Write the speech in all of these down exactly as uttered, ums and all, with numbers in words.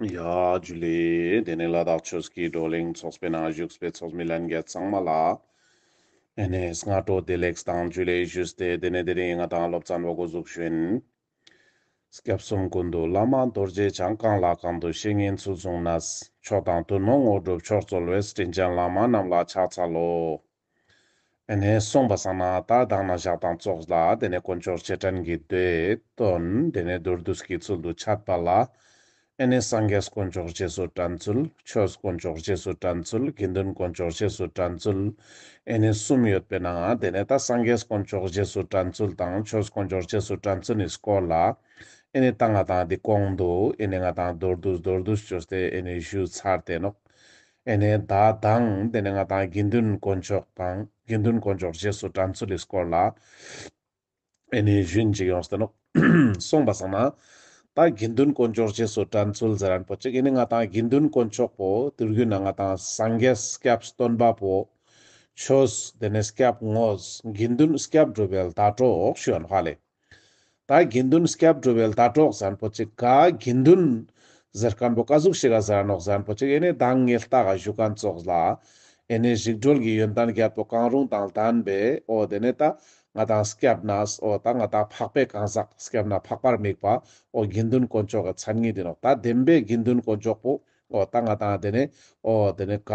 ཡ་ཇུ་ལེ། དེ་ནས་ལ་དྭགས་ཆོས་ཀྱི་བགྲོ་གླེང་ཚོགས་པའི་ནང་བཞུགས་པའི་ཚོགས་མི་ལྷན་རྒྱས་ཚང་མ་ལ་ཨེ་ནས་སྔ་དྲོ་བདེ་ལེགས་དང་ཇུ་ལེ་ཞུས་ཏེ། དེ་ནས་དེ་རིང་ང་དང་སློབ་ཚན་བོ་འགོ་འཛུགས་ཞུ་ཡིན། སྐྱབས་གསུམ་ཀུན་འདུས་བླ་མ་རྡོ་རྗེ་འཆང་། གང་ལ་གང་འདུལ་བཤེས་གཉེན་ཚུལ་བཟུང་ནས། མཆོག་དང་ཐུན་མོང་དངོས་གྲུབ་མཆོག་སྩོལ་བའི། དྲིན་ཅན་བླ་མ་རྣམས་ལ་ཕྱག་འཚལ་ལོ། ཨེ་ནས་གསུངས་པ་སང་ན་ད་མདང་ན་ཞག་དང་ཙོགས་ལ་དེ་ནས་དཀོན་མཆོག་རྗེས་དྲན་གྱི་མདོའི་དོན་དེ་ནས་མདོར་བསྡུས་ཀྱི་ཚུལ་དུ་འཆད་པ་ལ། ཨེ་ནས་སངས་རྒྱས་དཀོན་མཆོག་རྗེས་སུ་དྲན་ཚུལ། ཆོས་དཀོན་མཆོག་རྗེས་སུ་དྲན་ཚུལ། དགེ་འདུན་དཀོན་མཆོག་རྗེས་སུ་དྲན་ཚུལ། ཨེ་ནས་གསུམ་ཡོད་པའི་ནང་དེ་ནས་ད་སངས་རྒྱས་དཀོན་མཆོག་རྗེས་སུ་དྲན་ཚུལ་དང་ཆོས་དཀོན་མཆོག་རྗེས་སུ་དྲན་ཚུལ་ནི་སྐོར་ལ། ཨེ་ནས་ད་ང་དང་འདི་གོང་དུ་ཨེ་ནས་ང་དང་མདོར་བསྡུས་མདོར་བསྡུས་བཅོས་ཏེ་ཨེ་ནས་ཞུས་ཚར་ཏེ་ནོག། ཨེ་ནས་ད་དང་དེ་ནས་ང་དང་དགེ་འདུན་དཀོན་མཆོག་དང་དགེ་འདུན་དཀོན་མཆོག་རྗེས་སུ་དྲན་ཚུལ་ལི་སྐོར་ལ་ཨེ་ནས་ཞུན་ཅིག་ཡོངས་ཏེ་ནོག། གསུངས་པ་སང་ན་ད་དགེ་འདུན་དཀོན་མཆོག་རྗེས་སུ་དྲན་ཚུལ་ཟེར་རན་པོ་ཅིག་ཨེ་ནས་ང་དང་དགེ་འདུན་དཀོན་མཆོག་པོ་དུར་རྒྱུན་ན་ང་དང་སངས་རྒྱས་སྐྱབས་སྟོན་པ་པོ། ཆོས་དེ་ནས་སྐྱབས་དངོས། དགེ་འདུན་སྐྱབས་སྒྲུབ་པའི་ཟླ་གྲོགས་ཞུ་ཡོད་ནོག་ཧ་ལེ། ད་དགེ་འདུན་སྐྱབས་སྒྲུབ་པའི་ཟླ་གྲོགས་ཟེར་རན་པོ་ཅིག་ག་དགེ་འདུན་ཟེར་མཁན་པོ་ཀ་ཟུག་ཞིག་ག་ཟེར་ནོག་ཟེར་རན་པོ་ཅིག་ཨེ་ནས་མདང་ངས་ལྟ་ག་ཞུ་མཁན་ཙོགས་ལ། ཨེ་ནས་རིག་གྲོལ་གྱི་ཡོན་ཏན་བརྒྱད་པོ་གང་རུང་དང་ལྡན་པའི་འོ་དེ་ནས་ད་ང་དང་སྐྱབས་གནས་འོ་ད་ང་དང་འཕགས་པའི་གང་ཟག་སྐྱབས་གནས་འཕགས་པར་དམིགས་པ་འོ་དགེ་འདུན་དཀོན་མཆོག་གི་མཚན་ཉིད་དེ་ནོག། ད་བདེན་པའི་དགེ་འདུན་དཀོན་མཆོག་པོ་འོ་ད་ང་དང་དེ་ནས་འོ་དེ་ནས་ག་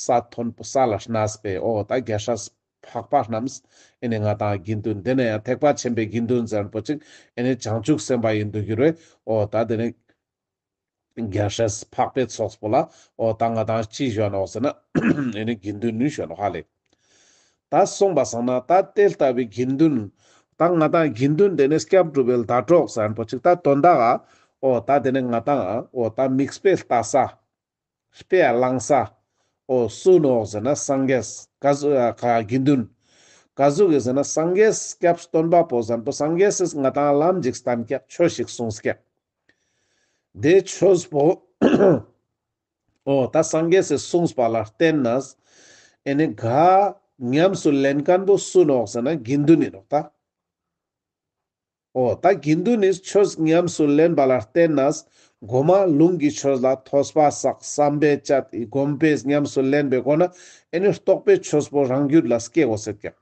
ས་མཐོན་པོ་ས་ལ་གནས་པའི་འོ་ད་རྒྱལ་སྲས་འཕགས་པ་རྣམས་ཨེ་ནས་ང་དང་དགེ་འདུན་དེ་ནས་ཡང་ཐེག་པ་ཆེན་པོའི་དགེ་འདུན་ཟེར་རན་པོ་ཅིག་ཨེ་ནས་བྱང་ཆུབ་སེམས་དཔའ་ཡིན་དུ་གྱུར་བའི་འོ་ད་དེ་ནས་རྒྱལ་སྲས་འཕགས་པའི་ཚོགས་པོ་ལ་འོ་ད་ང་དང་ཅི་ཞུ་ནོག་ཟེར་ན་ཨེ་ནས་དགེ་འདུན་ནི་ཞུ་ནོག་ཧ་ལེ། ད་གསུངས་པ་སང་ན་ད་དེ་ལྟ་བུའི་དགེ་འདུན་ད་ང་དང་དགེ་འདུན་དེ་ནས་སྐྱབས་སྒྲུབ་པའི་ཟླ་གྲོགས་ཟེར་རན་པོ་ཅིག་ད་དོན་དག་ག་འོ་ད་དེ་ནས་ང་དང་འོ་ད་དམིགས་པའི་ལྟ་ས། དཔེ་བླང་ས། འོ་སུ་ནོག་ཟེར་ན་སངས་རྒྱས་ག་ཟུག་ག་དགེ་འདུན། ག་ཟུག་གི་ཟེར་ན་སངས་རྒྱས་སྐྱབས་སྟོན་པ་པོ་ཟེར་རན་པོ་སངས་རྒྱས་སི་ང་དང་ལམ་ཞིག་བསྟན་ཀྱག། ཆོས་ཤིག་གསུངས་ཀྱག། དེ་ཆོས་པོ་འོ་ད་སངས་རྒྱས་སི་གསུངས་པ་ལ་བརྟེན་ནས་ཨེ་ནས་ག་ཉམས་སུ་ལེན་མཁན་པོ་སུ་ནོག་ཟེར་ན་དགེ་འདུན་ཡིན་ནོག་ད། འོ་ད་དགེ་འདུན་ནི་ཆོས་ཉམས་སུ་ལེན་པ་ལ་བརྟེན་ནས་གོ་མ་ལུང་གི་ཆོས་ལ་ཐོས་པ་བསགས། བསམ་པས་དཔྱད། སྒོམ་པས་ཉམས་སུ་ལེན་པའི་སྒོ་ནས་ཨེ་ནི་རྟོགས་པའི་ཆོས་པོ་རང་རྒྱུད་ལ་སྐྱེ་དགོས་ཟེར་ཀྱག།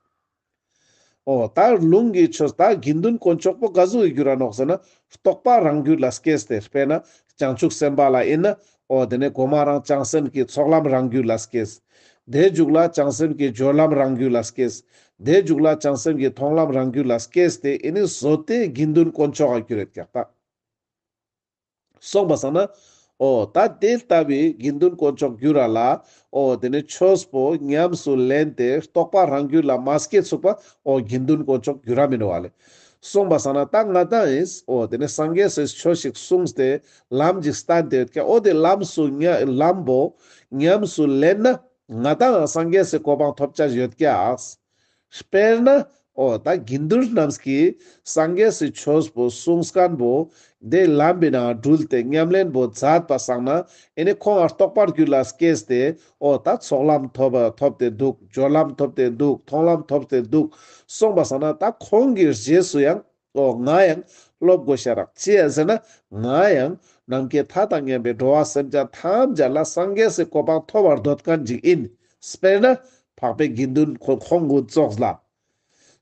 འོ་ད་ལུང་གི་ཆོས་ད་དགེ་འདུན་དཀོན་མཆོག་པོ་ག་ཟུག་གི་གྱུར་ར་ནོག་ཟེར་ན་རྟོགས་པ་རང་རྒྱུད་ལ་སྐྱེས་ཏེ། དཔེར་ན་བྱང་ཆུབ་སེམས་དཔའ་ལ་ཡིན་ན་འོ་དེ་ནས་གོ་མ་རང་བྱང་སེམས་ཀྱི་ཚོགས་ལམ་རང་རྒྱུད་ལ་སྐྱེས། དེ་མཇུག་ལ་བྱང་སེམས་ཀྱི་སྦྱོར་ལམ་རང་རྒྱུད་ལ་སྐྱེས། དེ་མཇུག་ལ་བྱང་སེམས་ཀྱི་མཐོང་ལམ་རང་རྒྱུད་ལ་སྐྱེས་ཏེ་ཨེ་ནི་བཟོ་སྟེ་དགེ་འདུན་དཀོན་མཆོག་ག་གྱུར་ཡོད་ཀྱག་ད། གསུངས་པ་སང་ན་འོ་ད་དེ་ལྟ་བུའི་དགེ་འདུན་དཀོན་མཆོག་གྱུར་ར་ལ་འོ་དེ་ནས་ཆོས་པོ་ཉམས་སུ་ལེན་ཏེ་རྟོགས་པ་རང་རྒྱུད་ལ་མ་སྐྱེ་ཚུག་པ་འོ་དགེ་འདུན་དཀོན་མཆོག་གྱུར་ར་མི་ནོག་ཧ་ལེ། གསུངས་པ་སང་ན་ད་ང་དང་ཡིན་འོ་དེ་ནས་སངས་རྒྱས་སི་ཆོས་ཤིག་གསུངས་ཏེ་ལམ་ཞིག་བསྟན་ཏེ་ཡོད་ཀྱག། འོ་དེ་ལམ་སུ་ཉ་ལམ་པོ་ཉམས་སུ་ལེན་ན་ང་དང་སངས་རྒྱས་སི་གོ་འཕང་ཐོབ་ཅེས་ཡོད་ཀྱག། དཔེར་ན་འོ་ད་དགེ་འདུན་རྣམས་ཀྱིས་སངས་རྒྱས་སི་ཆོས་པོ་གསུངས་མཁན་པོ་དེ་ལམ་པོའི་ནང་དྲུལ་ཏེ་ཉམས་ལེན་པོ་མཛད་པ་སང་ན་ཨེ་ནི་ཁོང་ང་རྟོགས་པ་རྒྱུད་ལ་སྐྱེས་ཏེ་འོ་ད་ཚོགས་ལམ་ཐོབ་ཐོབ་སྟེ་འདུག། སྦྱོར་ལམ་ཐོབ་སྟེ་འདུག། མཐོང་ལམ་ཐོབ་སྟེ་འདུག། གསུངས་པ་སང་ན་ད་ཁོང་གི་རྗེས་སུ་ཡང་འོ་ང་ཡང་སློབ་དགོས་ཤ་རག། ཅི་ཡ་ཟེར་ན་ང་ཡང་ནམ་མཁའི་མཐའ་དང་མཉམ་པའི་འགྲོ་བ་སེམས་ཅན་ཐམས་ཅད་ལ་སངས་རྒྱས་སི་གོ་འཕང་ཐོབ་པར་འདོད་མཁན་ཅིག་ཡིན། དཔེར་ན་འཕགས་པའི་དགེ་འདུན་ཁོ་ཁོང་གུན་ཙོགས་ལ།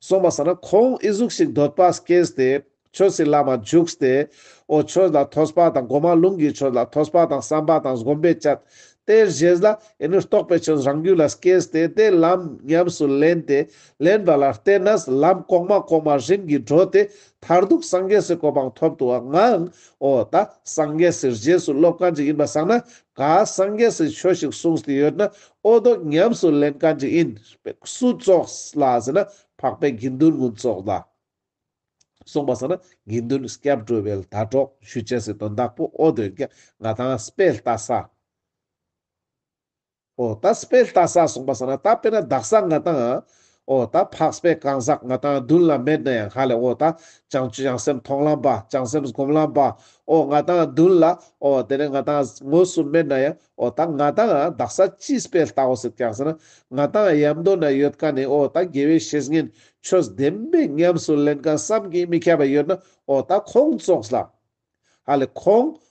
གསུངས་པ་སང་ན་ཁོང་ཨི་ཟུག་ཞིག་འདོད་པ་སྐྱེས་ཏེ་ཆོས་སི་ལམ་མ་འཇུག་སྟེ་འོ་ཆོས་ལ་ཐོས་པ་དང་གོ་མ་ལུང་གི་ཆོས་ལ་ཐོས་པ་དང་བསམ་པ་དང་སྒོམ་པས་དཔྱད། དེའི་རྗེས་ལ་ཨེ་ནི་རྟོགས་པའི་ཆོས་རང་རྒྱུད་ལ་སྐྱེས་ཏེ་དེ་ལམ་ཉམས་སུ་ལེན་ཏེ་ལེན་པ་ལ་བརྟེན་ནས་ལམ་གོང་མ་གོང་མ་རིམ་གྱིས་འགྲོ་སྟེ་མཐར་ཐུག་སངས་རྒྱས་སི་གོ་འཕང་ཐོབ་ཏུ་བ་ངའང་འོ་ད་སངས་རྒྱས་སི་རྗེས་སུ་སློབ་མཁན་ཅིག་ཡིན་པ་སང་ན་ག་སངས་རྒྱས་སི་ཆོས་ཤིག་གསུངས་ཏེ་ཡོད་ན་འོ་དོ་ཉམས་སུ་ལེན་མཁན་ཅིག་ཡིན། སུ་ཙོགས་ལ་ཟེར་ན་འཕགས་པའི་དགེ་འདུན་གུན་ཙོགས་ལ། གསུངས་པ་སང་ན་དགེ་འདུན་སྐྱབས་སྒྲུབ་པའི་ཟླ་གྲོགས་ཞུ་ཅེས་སི་དོན་དག་པོ་འོ་དོ་ཡིན་ཀྱག། ང་དང་དཔེ་ལྟ་ས། འོ་ད་དཔེ་ལྟ་ས་གསུངས་པ་སང་ན་ད་དཔེར་ན་དག་ས་ང་དང་འོ་ད་འཕགས་པའི་གང་ཟག་ང་དང་མདུན་ལ་མེད་ན་ཡང་ཧ་ལེ་འོ་ད་བྱང་ཆུབ་བྱང་སེམས་མཐོང་ལམ་པ་བྱང་སེམས་སྒོམ་ལམ་པ་འོ་ང་དང་མདུན་ལ་འོ་དེ་ནས་ང་དང་དངོས་སུ་མེད་ན་ཡང་འོ་ད་ང་དང་དག་ས་ཅི་དཔེ་ལྟ་འོ་ཟེར་ཀྱག་ཟེར་ན་ང་དང་ཡམ་དོ་ན་ཡོད་མཁན་ནི་འོ་ད་དགེ་བའི་བཤེས་གཉེན་ཆོས་བདེན་པའི་ཉམས་སུ་ལེན་མཁན་བསམ་གྱིས་མི་ཁྱབ་པ་ཡོད་ན་འོ་ད་ཁོང་ཙོགས་ལ། ཧ་ལེ་ཁོང་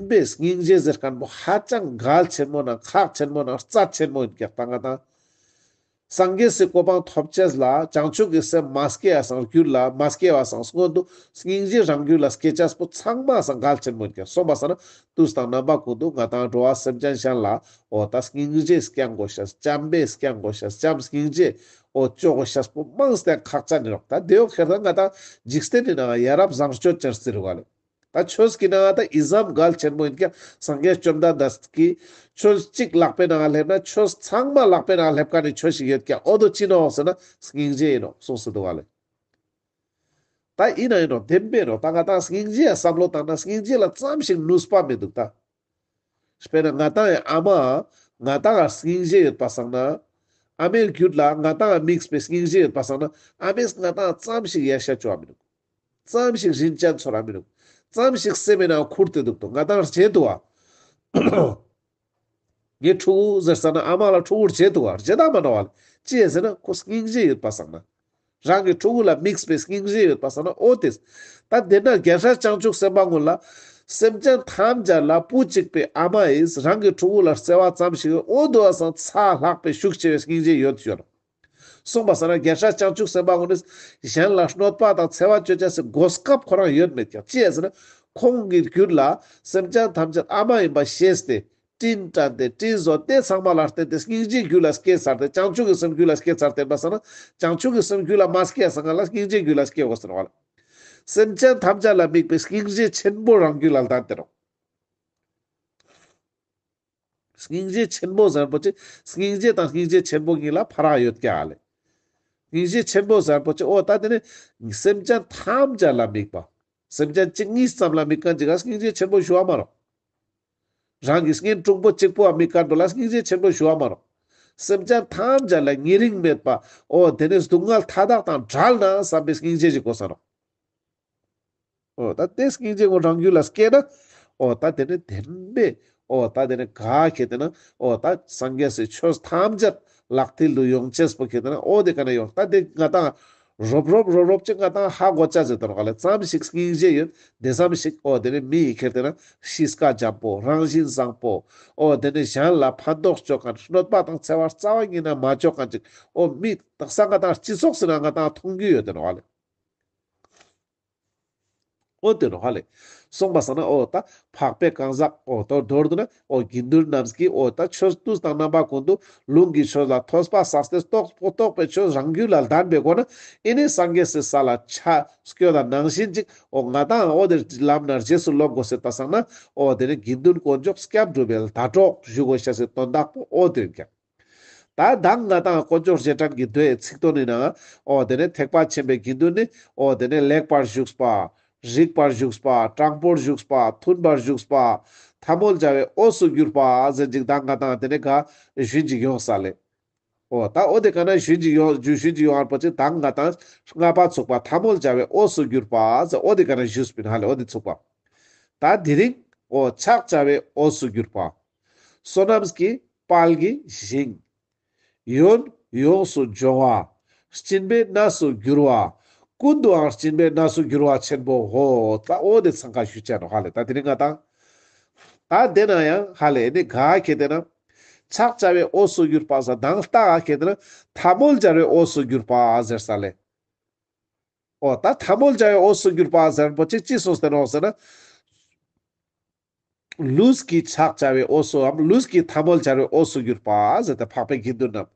བདེན་པའི་སྙིང་རྗེ་ཟེར་མཁན་པོ་ཧ་ཅང་གལ་ཆེན་མོ་ན་ཁག་ཆེན་མོ་ན་རྩ་ཆེན་མོ་ཡིན་ཀྱག་ད་ང་དང་། སངས་རྒྱས་སི་གོ་འཕང་ཐོབ་ཅེས་ལ་བྱང་ཆུབ་ཀྱི་སེམས་མ་སྐྱེ་བ་སང་རྒྱུད་ལ་མ་སྐྱེ་བ་སང་སྔོན་དུ་སྙིང་རྗེ་རང་རྒྱུད་ལ་སྐྱེ་ཅེས་པོ་ཚང་མ་སང་གལ་ཆེན་མོ་ཡིན་ཀྱག་སོང་པ་སང་ན་དུས་དང་རྣམ་པ་ཀུན་ཏུ་ང་དང་འགྲོ་བ་སེམས་ཅན་གཞན་ལ་འོ་ད་སྙིང་རྗེ་སྐྱང་དགོས་ཤེས། བྱམས་པས་སྐྱང་དགོས་ཤེས། བྱམས་སྙིང་རྗེ་འོ་ཅོ་དགོས་ཤེས་པོ་མང་སྟེ་ཁག་ཅན་ཡིན་ནོག་ད་དེ་ཡོག་ཁེར་ད་ང་དང་འཇིག་རྟེན་ནི་ནང་ཡ་རབས་བཟང་སྤྱོད་ཅན་ཟེར་བ་ལེ། ད་ཆོས་ཀྱི་ནང་ད་ཨི་ཙམ་གལ་ཆེན་མོ་ཡིན་ཀྱག་སངས་རྒྱས་བཅོམ་ལྡན་འདས་ཀྱིས་ཆོས་གཅིག་ལག་པའི་ནང་སླེབས་ན་ཆོས་ཚང་མ་ལག་པའི་ནང་སླེབས་མཁན་ནི་ཆོས་ཤིག་ཡོད་ཀྱག་འོ་དོ་ཅི་ནོག་ཟེར་ན་སྙིང་རྗེ་ཡིན་ནོག་གསུངས་སེ་འདུག་བ་ལེ། ད་ཡིན་ན་ཡིན་ནོག་བདེན་པ་ཡིན་ནོག་ད་ང་དང་སྙིང་རྗེ་ཡ་བསམ་བློ་བཏང་ན་སྙིང་རྗེ་ལ་ཙམ་ཞིག་ནུས་པ་མི་འདུག་ད། དཔེར་ན་ང་དང་ཡ་ཨ་མ་ང་དང་ང་སྙིང་རྗེ་ཡོད་པ་སང་ན། ཨ་མའི་རྒྱུད་ལ་ང་དང་ང་དམིགས་པའི་སྙིང་རྗེ་ཡོད་པ་སང་ན་ཨ་མས་ང་དང་ཙམ་ཞིག་ཡ་ཤ་བཅོ་བ་མི་འདུག་ཙམ་ཞིག་རིན་ཅན་ཚོར་ར་མི་འདུག་ཙམ་ཞིག་སེམས་ནང་ཁུར་ཏེ་འདུག་ཏོ་ང་དང་རྗེད་འདུག་བ། ངའི་ཕྲུ་གུ་ཟེར་ས་ན་ཨ་མ་ལ་ཕྲུ་གུ་རྗེད་འདུག་བ། རྗེད་ད་མ་ནོག་བ་ལེ། ཅི་ཡ་ཟེར་ན་ཁོ་སྙིང་རྗེ་ཡོད་པ་སང་ན། རང་གི་ཕྲུ་གུ་ལ་དམིགས་པའི་སྙིང་རྗེ་ཡོད་པ་སང་ན་འོ་དེ། ད་དེ་ན་རྒྱལ་སྲས་བྱང་ཆུབ་སེམས་དཔའ་ཀུན་ལ། སེམས་ཅན་ཐམས་ཅད་ལ་བུ་གཅིག་པའི་ཨ་མ་ཡིས་རང་གི་ཕྲུ་གུ་ལ་བརྩེ་བ་ཙམ་ཞིག་འོ་དོ་བ་སང་ཚ་ལྷག་པའི་ཤུགས་ཆེ་བའི་སྙིང་རྗེ་ཡོད་ཡོད། གསུངས་པ་སང་ན་རྒྱལ་སྲས་བྱང་ཆུབ་སེམས་དཔའ་ཀུན་ནི་གཞན་ལ་གནོད་པ་དང་འཚེ་བ་ཅོ་ཅེས་སི་གོ་སྐབས་ཁོ་རང་ཡོད་མེད་ཀྱག་ཅི་ཡ་ཟེར་ན་ཁོང་གི་རྒྱུད་ལ་སེམས་ཅན་ཐམས་ཅད་ཨ་མ་ཡིན་པ་ཤེས་ཏེ་དྲིན་དྲན་ཏེ་དྲིན་གཟོ་དེ་ཚང་མ་ལ་བརྟེན་ཏེ་སྙིང་རྗེ་རྒྱུད་ལ་སྐྱེས་ཚར་ཏེ་བྱང་ཆུབ་ཀྱི་སེམས་རྒྱུད་ལ་སྐྱེས་ཚར་ཏེ་ཡིན་པ་སང་ན་བྱང་ཆུབ་ཀྱི་སེམས་རྒྱུད་ལ་མ་སྐྱེས་སང་ང་ལ་སྙིང་རྗེ་རྒྱུད་ལ་སྐྱེ་དགོས་ཟེར་བ་ལེ། སེམས་ཅན་ཐམས་ཅད་ལ་དམིགས་པའི་སྙིང་རྗེ་ཆེན་པོ་རང་རྒྱུད་ལ་ལྡན་ཏེ་རོ། སྙིང་རྗེ་ཆེན་པོ་ཟེར་པོ་ཅི། སྙིང་རྗེ་དང་སྙིང་རྗེ་ཆེན་པོ་གཉིས་ལ་ཕ་རག་ཡོད་ཀྱག་ལེ། སྙིང་རྗེ་ཆེན་པོ་ཟེར་པོ་ཅི་འོ་ད་དེ་ནི་སེམས་ཅན་ཐམས་ཅད་ལ་དམིགས་པ། སེམས་ཅན་གཅིག་གཉིས་ཙམ་ལ་དམིགས་མཁན་ཅིག་ག་སྙིང་རྗེ་ཆེན་པོ་ཞུ་བ་མ་རོ། རང་གི་གཉེན་དྲུང་པོ་གཅིག་པོ་ལ་དམིགས་མཁན་པོ་ལ་སྙིང་རྗེ་ཆེན་པོ་ཞུ་བ་མ་རོ། སེམས་ཅན་ཐམས་ཅད་ལ་ཉེ་རིང་མེད་པ། འོ་དེ་ནི་སྡུག་བསྔལ་མཐའ་དག་དང་བྲལ་ན་བསམ་པའི་སྙིང་རྗེ་ཞིག་དགོས་ས་རོ། འོ་ད་དེ་སྙིང་རྗེ་ངོ་རང་རྒྱུད་ལ་སྐྱེས་ན། འོ་ད་དེ་ནི་བདེན་པའི་ འོ་ད་དེ་ནི་ག་ཁེ་ཏེ་ན་འོ་ད་སངས་རྒྱས་སི་ཆོས་ཐམས་ཅད་ལག་མཐིལ་དུ་ཡོང་ཅེས་པོ་ཁེ་ཏེ་ན་འོ་དེ་ཀ་ན་ཡོང་། ད་དེ་ང་ཏང་རོབ་རོབ་རོབ་རོབ་ཅིག་ང་ཏང་ཧ་གོ་ཅ་ཟེར་དོ་ནོ་ག་ལེ། ཙམ་ཞིག་སྙིང་རྗེ་ཡོད་དེ་ཙམ་ཞིག་འོ་དེ་ནི་མི་ཡི་ཁེ་ཏེ་ན་གཤིས་ཀ་འཇམ་པོ་རང་བཞིན་བཟང་པོ་འོ་དེ་ནི་གཞན་ལ་ཕན་ཐོགས་ཅོ་མཁན་གནོད་པ་དང་འཚེ་བ་རྩ་བ་ཉིད་ནས་མ་ཅོ་མཁན་ཅིག་འོ་མི་དག་ས་ང་ཏང་སྤྱི་ཚོགས་སི་ནང་ང་ང་ཏང་མཐོང་རྒྱུ་ཡོད་དེ་ནོ་ག་ལེ། འོ་དེ་ནོ་ཧ་ལེ། སོང་པ་སང་ན་འོ་ད་འཕགས་པའི་གང་ཟག་འོ་དོ་མདོར་བསྡུ་ན་འོ་དགེ་འདུན་རྣམས་ཀྱིས་འོ་ད་ཆོས་དུས་དང་རྣམ་པ་ཀུན་ཏུ་ལུང་གི་ཆོས་ལ་ཐོས་པ་བསགས་ཏེ་རྟོགས་པ་རྟོགས་པའི་ཆོས་རང་རྒྱུད་ལ་ལྡན་པའི་སྒོ་ནས་ཨེ་ནི་སངས་རྒྱས་སི་ས་ལ་ཆ་སྐྱོད་ད་ནང་བཞིན་ཅིག་འོ་ང་ཏང་འོ་དེ་ལམ་སྣ་རྗེས་སུ་སློབ་དགོས་ཟེར་པ་སང་ན་འོ་དེ་ནི་དགེ་འདུན་དཀོན་མཆོག་སྐྱབས་སྒྲུབ་པའི་ཟླ་གྲོགས་ཞུ་དགོས་ཤེས་སི་དོན་དག་པོ་འོ་དེ་ཡིན་ཀྱང་། ད་མདང་ང་ཏང་དཀོན་མཆོག་རྗེས་དྲན་གྱི་མདོའི་ཚིག་དོན་ནི་ན་འོ་དེ་ནི་ཐེག་པ་ཆེན་པོའི་དགེ་འདུན་ནི་འོ་དེ་ནི་ལེགས་པར་ཞུགས་པ། རིགས་པར་ཞུགས་པ། དྲང་པོར་ཞུགས་པ། མཐུན་པར་ཞུགས་པ། ཐལ་མོ་སྦྱར་བའི་འོས་སུ་གྱུར་པ་ཟེར་ཅིག་མདང་ང་ཏང་དེ་ནི་ག་ཞུན་ཅིག་ཡོང་ས་ལེ། འོ་ད་འོ་དེ་ཀ་ན་ཞུན་ཅིག་ཡོང་ཞུན་ཅིག་ཡོང་བར་པོ་ཅིག་མདང་ང་ཏང་ལྔ་པ་ཚུགས་པ་ཐལ་མོ་སྦྱར་བའི་འོས་སུ་གྱུར་པ་ཟེར་འོ་དེ་ཀ་ན་ཞུས་པིན་ཧ་ལེ། འོ་དེ་ཚུགས་པ། ད་དེ་རིང་འོ་ཕྱག་བྱ་བའི་འོས་སུ་གྱུར་པ། བསོད་ནམས་ཀྱི་དཔལ་གྱི་ཞིང་། ཡོན་ཡོངས་སུ་སྦྱོང་བ། སྦྱིན་པའི་གནས་སུ་གྱུར་པ། ཀུན་ཏུའང་སྦྱིན་པའི་གནས་སུ་གྱུར་པ་ཆེན་པོའོ། ད་འོ་དེ་ཚང་ཀ་ཞུ་ཅ་ནོ་ཧ་ལེ། ད་དེ་རིང་ང་ཏང་ད་དེ་ན་ཡང་ཧ་ལེ་ནི་ག་ཁེ་ཏེ་ན་ཕྱག་བྱ་བའི་འོས་སུ་གྱུར་པ་ཟེར་མདང་ལྟ་ག་ཁེ་ཏེ་ན་ཐལ་མོ་སྦྱར་བའི་འོས་སུ་གྱུར་པ་ཟེར་ས་ལེ། འོ་ད་ཐལ་མོ་སྦྱར་བའི་འོས་སུ་གྱུར་པ་ཟེར་པོ་ཅིག་ཅི་གསུངས་ཏེ་ནོ་ཟེར་ན། ལུས་ཀྱི་ཕྱག་བྱ་བའི་འོས་སུའམ་ལུས་ཀྱི་ཐལ་མོ་སྦྱར་བའི་འོས་སུ་གྱུར་པ་ཟེར་ཏེ་འཕགས་པའི་དགེ་འདུན་རྣམས།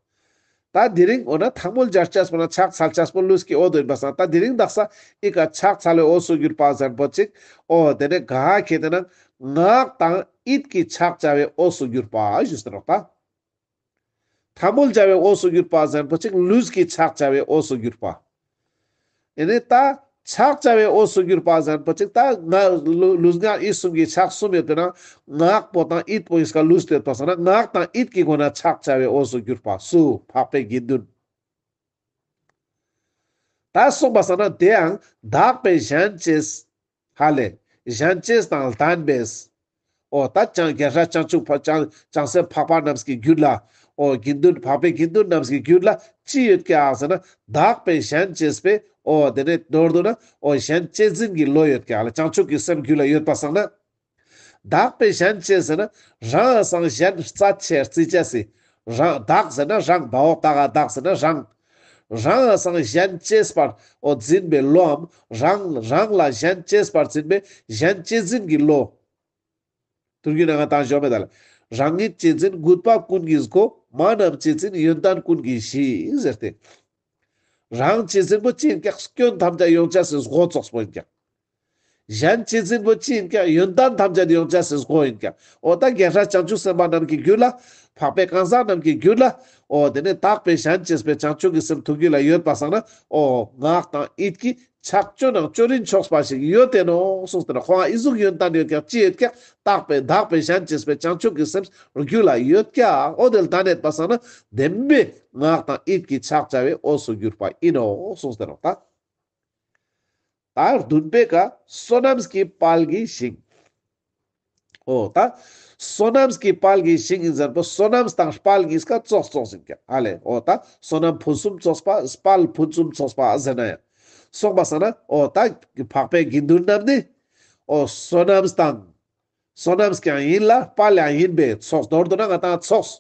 ད་དེ་རིང་འོ་ན་ཐལ་མོ་སྦྱར་ཅེས་པོ་ན་ཕྱག་འཚལ་ཅེས་པོ་ལུས་ཀྱི་འོས་སུ་ཡིན་པ་སང་ད་དེ་རིང་དག་ས་ཨི་ཀ་ཕྱག་འཚལ་བའི་འོས་སུ་གྱུར་པ་ཟེར་པོ་ཅིག་འོ་དེ་ནི་ག་ཁེ་ཏེ་ན་ངག་དང་ཡིད་ཀྱི་ཕྱག་བྱ་བའི་འོས་སུ་གྱུར་པ་ཞུས་ཏེ་ནོ་ད། ཐལ་མོ་སྦྱར་བའི་འོས་སུ་གྱུར་པ་ཟེར་པོ་ཅིག་ལུས་ཀྱི་ཕྱག་བྱ་བའི་འོས་སུ་གྱུར་པ། ཨེ་ནི་ད་ཕྱག་བྱ་བའི་འོས་སུ་གྱུར་པ་ཟེར་པོ་ཅིག་ད་ང་ལུ་ལུས་ངག་ཡིད་གསུམ་གྱི་ཕྱག་གསུམ་ཡོད་པས་ན་ངག་པོ་དང་ཡིད་པོ་ཡིས་ཀ་ལུས་ཏེ་ཡོད་པ་སང་ན་ངག་དང་ཡིད་ཀྱི་སྒོ་ན་ཕྱག་བྱ་བའི་འོས་སུ་གྱུར་པ་སུ་འཕགས་པའི་དགེ་འདུན། ད་གསུངས་པ་སང་ན་དེའང་དག་པའི་གཞན་གཅེས། ཧ་ལེ། གཞན་གཅེས་དང་ལྡན་པས། འོ་ད་ཅང་རྒྱལ་སྲས་བྱང་ཆུབ་བྱང་བྱང་སེམས་འཕགས་པ་རྣམས་ཀྱི་རྒྱུད་ལ། འོ་དགེ་འདུན་འཕགས་པའི་དགེ་འདུན་རྣམས་ཀྱི་རྒྱུད་ལ་ཅི་ཡོད་ཀྱག་ཟེར་ན་དག་པའི་གཞན་གཅེས་པས། འོ་དེ་ནས་མདོར་བསྡུ་ན་འོ་གཞན་གཅེས་འཛིན་གྱི་བློ་ཡོད་ཀྱག་ལ། བྱང་ཆུབ་ཀྱི་སེམས་རྒྱུད་ལ་ཡོད་པ་སང་ན། དག་པའི་གཞན་གཅེས་ཟེར་ན་རང་སང་གཞན་རྩ་ཆེ་རྩི་ཅེས་སི། རང་བདག་ཟེར་ན་རང་བའོ་བདག་ག་བདག་ཟེར་ན་རང་། རང་སང་གཞན་གཅེས་པར་འོ་འཛིན་པའི་བློའམ་རང་རང་ལ་གཞན་གཅེས་པར་འཛིན་པའི་གཞན་གཅེས་འཛིན་གྱི་བློ། ཐུར་གུ་ན་ང་ཏང་ཞོ་མེད་ལ། རང་ཉིད་གཅེས་འཛིན་རྒུད་པ་ཀུན་གྱི་སྒོ། མ་རྣམས་གཅེས་འཛིན་ཡོན་ཏན་ཀུན་གྱི་གཞི་ཟེར་ཏེ། རང་གཅེས་འཛིན་པོ་ཅི་ཡིན་ཀྱག་སྐྱོན་ཐམས་ཅད་ཡོང་ཅེས་སི་སྒོ་ཙོགས་པོ་ཡིན་ཀྱག་གཞན་གཅེས་འཛིན་པོ་ཅི་ཡིན་ཀྱག་ཡོན་ཏན་ཐམས་ཅད་ཡོང་ཅེས་སི་སྒོ་ཡིན་ཀྱག་འོ་ད་རྒྱལ་སྲས་བྱང་ཆུབ་སེམས་དཔའ་རྣམས་ཀྱི་རྒྱུད་ལ། འཕགས་པའི་གང་ཟག་རྣམས་ཀྱི་རྒྱུད་ལ། འོ་དེ་ནས་དག་པའི་གཞན་གཅེས་པའི་བྱང་ཆུབ་ཀྱི་སེམས་ཐུགས་རྒྱུད་ལ་ཡོད་པ་སང་ན། འོ་ངག་དང་ཡིད་ཀྱི་ཕྱག་ཅོ་ནང་ཅོ་རིན་ཆོག་པ་ཞིག་ཡོད་དེ་ནོ་གསུངས་ཏེ་ན་ཁོང་ཨི་ཟུག་ཡོན་ཏན་ཡོད་ཀྱག་ཅི་ཡོད་ཀྱག་དག་པའི་དག་པའི་གཞན་གཅེས་པའི་བྱང་ཆུབ་ཀྱི་སེམས་རྒྱུད་ལ་ཡོད་ཀྱག་འོ་དེ་ལྡན་ཡོད་པ་སང་ན་བདེན་པའི་ངག་དང་ཡིད་ཀྱི་ཕྱག་བྱ་བའི་འོས་སུ་གྱུར་པ་ཡིན་ནོ་གསུངས་ཏེ་ནོ་ད། ད་བདུན་པའི་ཀ་བསོད་ནམས་ཀྱི་དཔལ་གྱི་ཞིང་། འོ་ད་བསོད་ནམས་ཀྱི་དཔལ་གྱི་ཞིང་ཡིན་ཟེར་པོ་བསོད་ནམས་དང་དཔལ་གཉིས་ཀ་ཙོགས་ཙོགས་ཡིན་ཀྱག་ཨ་ལེ། འོ་ད་བསོད་ནམས་ཕུན་སུམ་ཚོགས་པ་དཔལ་ཕུན་སུམ་ཚོགས་པ་ཟེར་ན་ཡང་། སོང་པ་སང་ན་འོ་ད་འཕགས་པའི་དགེ་འདུན་རྣམས་ནི་འོ་བསོད་ནམས་དང་བསོད་ནམས་ཀྱང་ཡིན་ལ་དཔལ་ཡང་ཡིན་པས་ཚོགས། མདོར་བསྡུ་ན་ང་ཏང་ཚོགས།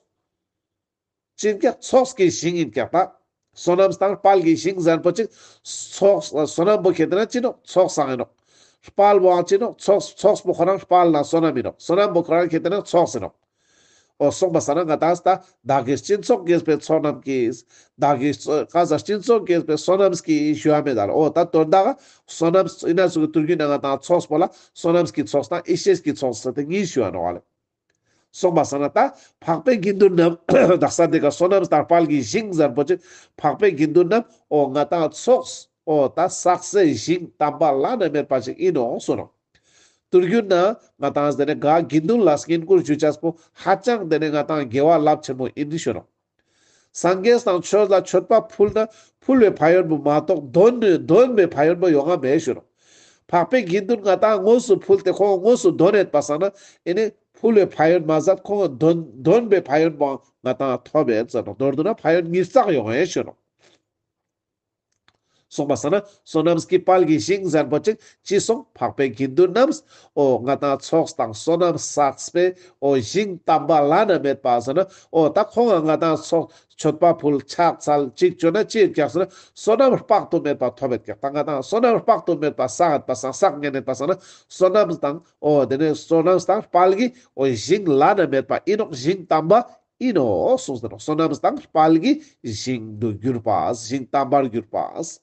ཅི་ཡིན་ཀྱག་ཚོགས་ཀྱི་ཞིང་ཡིན་ཀྱག་ད། བསོད་ནམས་དང་དཔལ་གྱི་ཞིང་ཟེར་པོ་ཅིག་ཚོགས་བསོད་ནམས་པོ་ཁེ་ཏེ་ན་ཅི་ནོག་ཚོགས་སང་ཡིན་ནོག་དཔལ་བོའང་ཅི་ནོག་ཚོགས་ཚོགས་པོ་ཁོ་རང་དཔལ་ལ་བསོད་ནམས་ཡིན་ནོག་བསོད་ནམས་པོ་ཁོ་རང་ཁེ་ཏེ་ན་ཚོགས་ཡིན་ནོག་འོ་སོང་པ་སང་ན་ང་ཏང་ད་བདག་གིས་སྦྱིན་སོགས་བགྱིས་པའི་ཚོགས་རྣམས་ཀྱིས། བདག་གིས་ག་ས་སྦྱིན་སོགས་བགྱིས་པའི་བསོད་ནམས་ཀྱིས་ཞུ་བ་མེད་ད་ལ། འོ་ད་དོན་དག་བསོད་ནམས་ཡིན་ན་ཚུགས་ཀྱི་ཐུར་གུ་ན་ང་ཏང་ཚོགས་པོ་ལ་བསོད་ནམས་ཀྱི་ཚོགས་དང་ཡེ་ཤེས་ཀྱི་ཚོགས་ཟེར་ཏེ་གཉིས་ཞུ་བ་ནོག་ཨ་ལེ། སོང་པ་སང་ན་ད་འཕགས་པའི་དགེ་འདུན་རྣམས་དག་ས་འདི་ཀ་བསོད་ནམས་དང་དཔལ་གྱི་ཞིང་ཟེར་པོ་ཅིག་འཕགས་པའི་དགེ་འདུན་རྣམས་འོ་ང་ཏང་ཚོགས་འོ་ད་བསགས་སའི་ཞིང་དམ་པ་བླ་ན་མེད་པ་ཞིག་ཡིན་ནོག་གསུངས་ནོག་ཐུར་གུ་ན་ང་ཏང་དེ་ནས་ག་དགེ་འདུན་ལ་བསྙེན་བཀུར་ཞུ་ཅེས་པོ་ཧ་ཅང་དེ་ནས་ང་ཏང་དགེ་བ་རླབས་ཆེན་མོ་ཡིན་ཞུ་ནོག་སངས་རྒྱས་དང་ཆོས་ལ་མཆོད་པ་ཕུལ་ན་ཕུལ་བའི་ཕན་ཡོན་པོ་མ་གཏོགས་འདོན་ནས་འདོན་པའི་ཕན་ཡོན་པོ་ཡོང་ང་མེད་ཞུ་ནོག་འཕགས་པའི་དགེ་འདུན་ང་ཏང་དངོས་སུ་ཕུལ་ཏེ་ཁོང་དངོས་སུ་འདོན་ཡོད་པ་སང་ན་ཨེ་ནི་ ཕུལ་བའི་ཕན་ཡོན་མ་ཟད་ཁོང་དོན་དོན་པའི་ཕན་ཡོན་པོ་ང་ཏང་ཐོབ་ཡོད་ཟེར་ནོག་མདོར་བསྡུ་ན་ཕན་ཡོན་ཉིས་བརྩེགས་ཡོང་ངེ་ཞུ་ནོག་སོང་པ་སང་ན་བསོད་ནམས་ཀྱི་དཔལ་གྱི་ཞིང་ཟེར་པོ་ཅིག་ཅི་སོང་འཕགས་པའི་དགེ་འདུན་རྣམས་འོ་ང་ཏང་ཚོགས་དང་བསོད་ནམས་བསགས་པའི་འོ་ཞིང་དམ་པ་བླ་ན་མེད་པ་ཟེར་ན་འོ་ད་ཁོང་ང་ང་ཏང་ཚོགས་མཆོད་པ་ཕུལ་ཕྱག་འཚལ་ཅིག་བཅོ་ན་ཅི་ཡོད་ཀྱག་ཟེར་ན་བསོད་ནམས་དཔག་ཏུ་མེད་པ་ཐོབ་ཡོད་ཀྱག་ད་ང་ཏང་བསོད་ནམས་དཔག་ཏུ་མེད་པ་བསགས་ཡོད་པ་སང་བསགས་ཉན་ཡོད་པ་སང་ན་བསོད་ནམས་དང་འོ་དེ་ནས་བསོད་ནམས་དང་དཔལ་གྱི་འོ་ཞིང་བླ་ན་མེད་པ་ཨིན་ནོག་ཞིང་དམ་པ་ཨིན་ནོག་གསུངས་ཏེ་ནོག་བསོད་ནམས་དང་དཔལ་གྱི་ཞིང་དུ་གྱུར་པ། ཞིང་དམ་པར་གྱུར་པ།